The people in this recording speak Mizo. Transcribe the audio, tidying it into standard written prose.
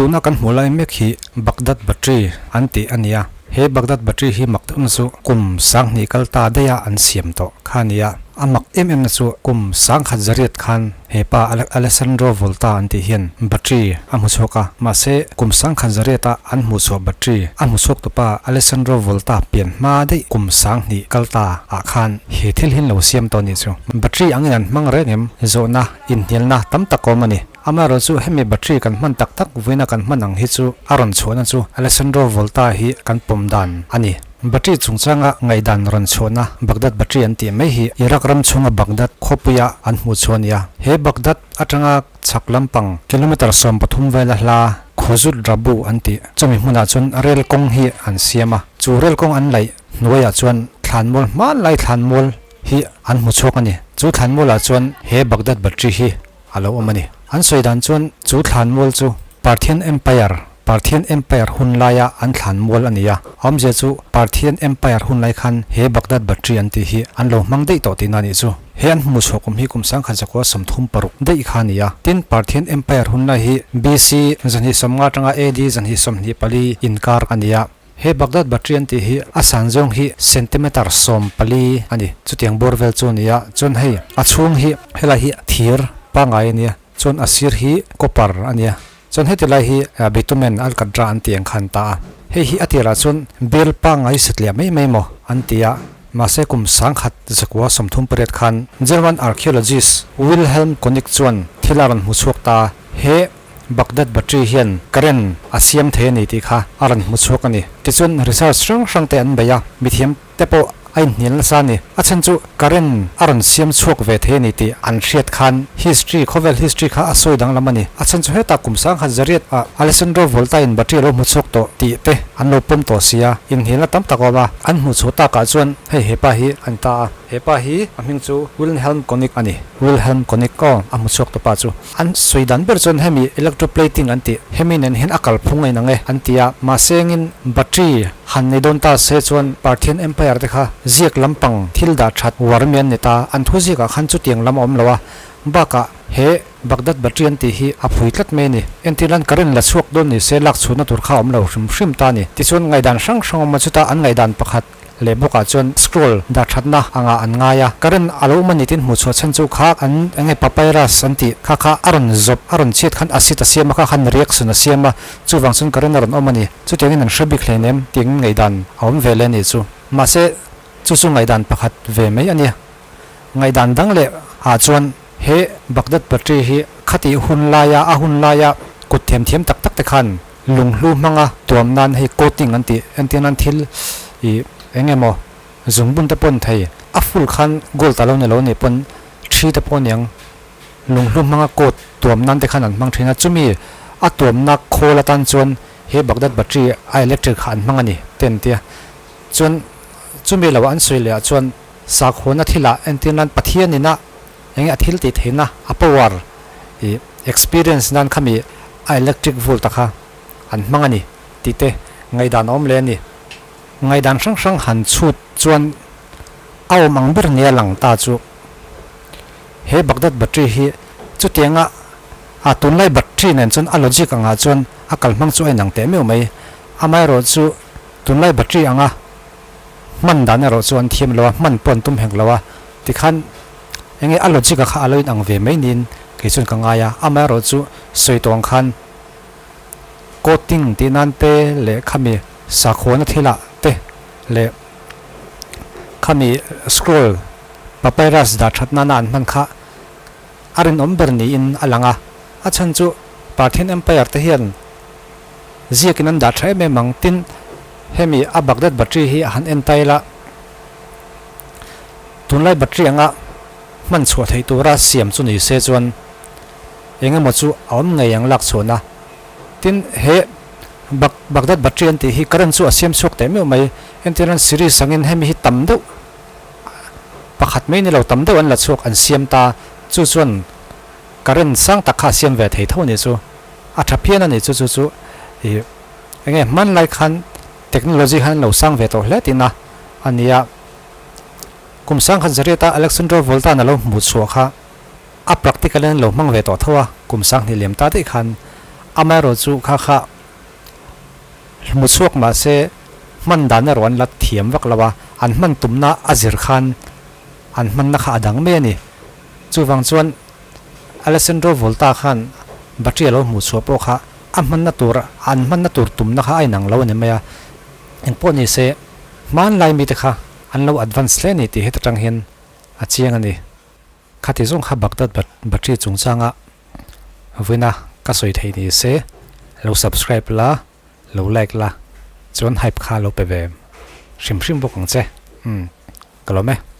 Tuna kan hmuh lai mek hi Baghdad Battery an tih a nia. He Baghdad Battery hi mak deuhna chu kum sanghnih kal ta daiha an siam tawh kha a nia. A mak em em na chu kum sangkhat zariat khan he pa Alessandro Volta an tih hian battery a hmu chhuak a, mahse kum sangkhat zariata an hmuh chhuah battery a hmu chhuak tupa Alessandro Volta pian hma daih kum sanghnih kal ta ah khan he thil hi an lo siam tawh a nih chu. Battery angin an hmang reng em? Zawhna, inhnialna tam tak a awm a ni. Amaherawh chu hemi battery kan hman tak tak vuina kan hman ang hi chu a rawn chhuahna chu Alessandro Volta hi kan pawm dan a ni. Battery chungchanga ngaihdan rawn chhuahna Baghdad battery an tih mai hi Iraq ram chhunga Baghdad khawpuia an hmuh chhuah a ni a. He Baghdad atanga chhak lampang kilometre 13 vela hla Khuzut Rabu an tih chumi hmunah chuan rel kawng hi an siam a. Chu rel kawng an laih hnuaiah chuan thlanmual hmanlai thlanmual hi an hmu chhuak a ni. Chu thlanmualah chuan he Baghdad battery hi a lo awm a ni. An sawi dan chuan chu thlanmual chu Parthian Empire, Parthian Empire hun laia an thlanmual a ni a. A awmzia chu Parthian Empire hun lai khan he Baghdad Battery an tih hi an lo hmang daih tawh tihna a nih chu. He an hmuh chhuah kum hi kum 1936 daih kha a ni a. Tin, Parthian Empire hun lai hi BC 250 atanga AD 224 inkar a ni a. He Baghdad Battery an tih hi a san zawng hi centimeter 14 a ni. Chutiang bawr vel chu a ni a, chuan hei a chhung hi helai hi thir pangngai a nia, chuan a sir hi copper a nia, chuan heti lai hi bitumen alcatra an tih ang khan ta a. Hei hi a tirah chuan bel pangngai satliah mai mai maw an ti a, mahse kum 1938 khan German archaeologist Wilhelm Koenig chuan thil a rawn hmu chhuak ta a, he Baghdad Battery hian current a siam thei a ni tih kha a rawn hmu chhuak a ni. Tichuan research hrang hrang te an bei a, mithiam te pawh a inhnial nasa a ni. A chhan chu current a rawn siam chhuak ve thei a ni tih an hriat khan history, khawvel history kha a sawi danglam a ni. A chhan chu hetah kum 1900 ah Alessandro Volta in battery a lo hmu chhuak tawh tih te an lo pawm tawh si a, inhnialna tam tak a awm a. An hmuh chhuah takah chuan hei hepa hi an ta a. Hepa hi a hming chu Wilhelm Koenig a ni. Wilhelm Koenig aw a hmu chhuak tawpa chu. An sawi dan ber chuan hemi electroplating an tih, hemi nen hian a kalphung a inang e an ti a, mahse engin battery han nei dawn ta se chuan Parthian Empire te kha ziak lampang thil dah that uar mi an ni ta, an thu ziakah khan chutiang lam a awm lo a, bakah he Baghdad battery an tih hi a phui tlat mai a ni. Entirnan current la chhuak dawn ni se lak chhuahna tur kha a awm lo hrim hrim ta a ni. Tichuan ngaihdan hrang hrang a awm a, chuta an ngaihdan pakhat leh bawkah chuan scroll dah thatna angah an ngai a, current a lo awm a ni tin hmuh chhuah chhan chu kha an eng nge papyrus an tih kha kha a rawn zawp a rawn chhiat khan acid a siam a kha khan reaction a siam a chuvang chuan current a rawn awm a ni chutiangin an hre bik hleinem tiangin ngaihdan a awm ve leh a nih chu mahse chu chu ngaihdan pakhat ve mai a nia ngaihdan dang leh ah chuan he Baghdad battery hi khatih hun laia a hun laia kut themthiam tak tak te khan Lunghlu hmanga tuam nan hei coating an tih entir nan thil ih eng emaw zungbun te pawh an thei a full khan gold a lo ni lo nih pawn thi te pawh aniang lunghlu hmanga coat tuam nan te khan an hmang thin a chumi a tuamna khawl atan chuan he Baghdad battery a electric kha an hmang a ni te an tia chuan chumi lo an sawi leh ah chuan sakhawnna thilah entir nan Pathian ina eng nge a thil tih theihna a power ih experience nan khami a electric volt a kha an hmang a ni tih te ngaihdan a awm leh a ni. Ngaihdan hrang hrang han chhut chuan a awm ang ber nia lang ta chu he Baghdad battery hi chutianga a tunlai battery nen chuan a logic angah chuan a kalhmang chu a inang teh meuh mai. Amaherawh chu tunlai battery anga hman dan erawh chu an thiam lo a, hman pawh an tum hek lo a, tikhan enge a logic a kha a lo inang ve mai niin kei chuan ka ngai a, amaherawh chu sawi tawh ang khan coating tih nan te leh khami sakhawnna thilah te leh khami scroll papyrus dah that nana an hman kha a rinawm ber niin a lang a, a chhan chu Parthian Empire te hian ziakin an dah tha em em ang tin hemi a Baghdad battery hi a han en ta ila tunlai battery anga hman chhuah theih tura siam chu ni se chuan eng emaw chu a awm ngei ang lak chhuahna tin he Baghdad battery an tih hi current chu a siam chhuak teh meuh mai entir nan series angin hemi hi tam deuh pakhat mai ni lo tam deuh an la chhuak an siam ta chu chuan current sang tak kha a siam ve thei tho a nih chu. A tha phian a ni chu chu chu ih eng nge hmanlai khan technology khan an lo sang ve tawh hle tihna a ni a. Kum sangkhat zariata Alexandro Volta-a'n a lo hmuh chhuah kha a practical in an lo hmang ve tawh tho a, kum sanghnih liam ta daih khan Amaherawhchu kha kha hmu chhuak mah se hman dan erawh an la thiam vak lo a, an hman tumna a zir khan an hmanna kha a dang mai a ni. Chuvang chuan Alessandro Volta khan battery a lo hmuh chhuah pawh kha a hmanna tur an hmanna tur tumna kha a inang lo a ni mai a. Engpawh ni se hmanlai mite kha an lo advance hle a ni tih heta tang hian a chiang a ni. Khati zawng kha Baghdad battery chungchanga vawiina ka sawi thei ni se lo subscribe la, lo like la, chuan hype kha lo pe ve hrim hrim bawk ang che. Umm ka lawm e.